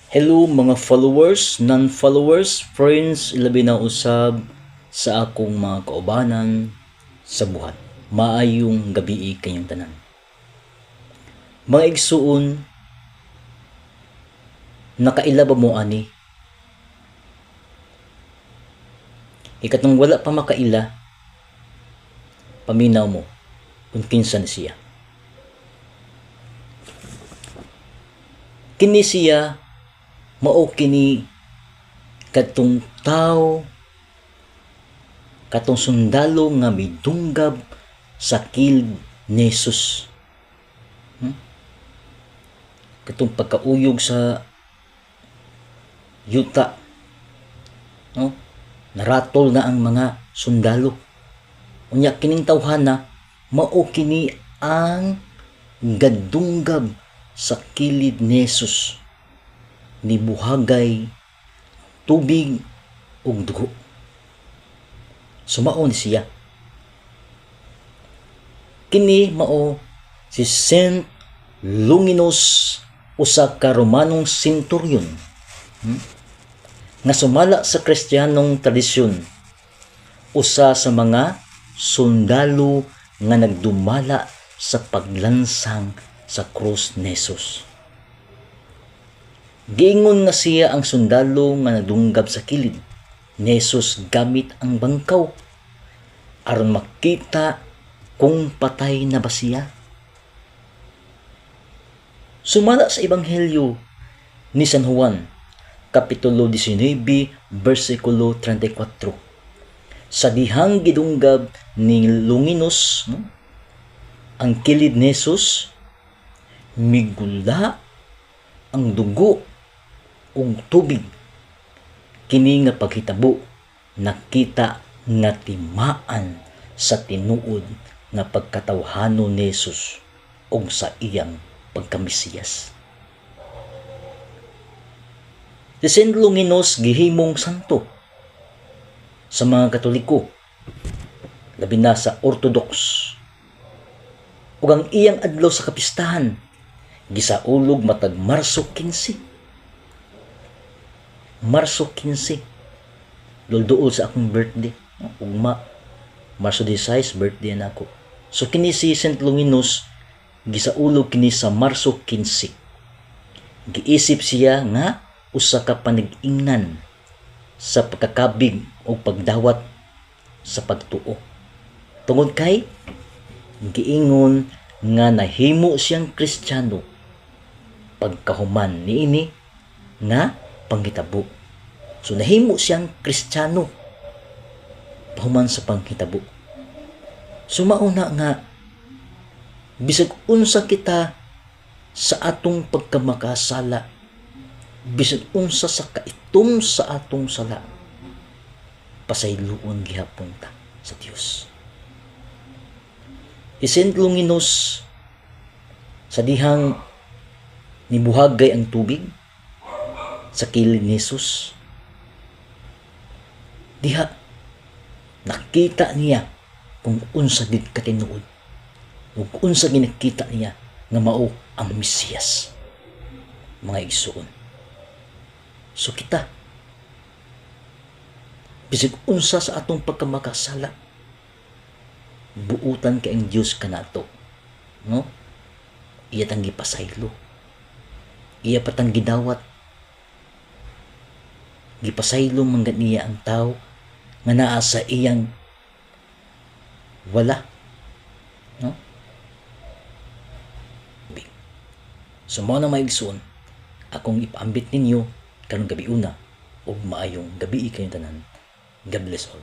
Hello mga followers, non-followers, friends, ilabi na usab sa akong mga kaubanan sa buhat. Maayong gabii kayong tanan. Mga igsuon, nakaila ba mo ani? Ikatong wala pa makaila, paminaw mo kung kinsa ni siya. Kini siya mao kini kadtong tawo, katong sundalo nga midunggab sa kilid ni Jesus. Katong pagkauyog sa yuta, no? Naratol na ang mga sundalo. Unya kining tawhana mao kini ang gadunggab sa kilid ni Jesus, nibuhagay tubig ug dugo. Sumao ni siya. Kini mao si Saint Longinus, usa ka Romanong centurion, nga sumala sa Kristiyanong tradisyon, usa sa mga sundalo nga nagdumala sa paglansang sa krus ni Jesus. Giingon nga siya ang sundalo nga nagdunggab sa kilid ni Jesus gamit ang bangkaw aron makita kung patay na ba siya. Sumala sa Ebanghelyo ni San Juan, Kapitulo 19, versikulo 34. Sa dihang gidunggab ni Longinus, no, ang kilid ni Jesus, migula ang dugo ug tubig. Kini nga paghitabo nakita nga timaan sa tinuod nga pagkatawhanon ni Jesus ug sa iyang pagkamisiyas. Si Saint Longinus gihimong santo sa mga Katoliko, labi na sa Orthodox. Ug ang iyang adlaw sa kapistahan gisaulog matag Marso 15. Marso 15. Dulduol sa akong birthday. Ugma Marso 16 birthday na ako. So kini si Saint Longinus gisaulog kini sa Marso 15. Giisip siya nga usa ka panag-ingnan sa pagkakabig o pagdawat sa pagtuo. Tungod kay giingon nga nahimo siyang Kristiyano pagkahuman niini nga panghitabo. So nahimo siyang Kristiyano pahuman sa panghitabo. So mauna nga bisag unsa kita sa atong pagkamakasala, bisag unsa sa kaitom sa atong sala, pasayloon gihapon ta sa Dios. Si Saint Longinus, sa dihang nibuhagay ang tubig sa kilid ni Jesus, diha nakita niya kung unsa gid katinuod ug unsa ginakita niya nga mao ang Mesiyas, mga igsuon. So kita, bisag unsa sa atong pagkamakasala, buutan kay ang Dios kanato, no? Iya tang gipasaylo, iya patang gidawat. Gipasaylo man gani niya ang tao nga naa sa iyang wala, no? So mao na, mga igsoon, akong ipaambit ninyo karong gabi una, ug maayong gabi kayong tanan. God bless all.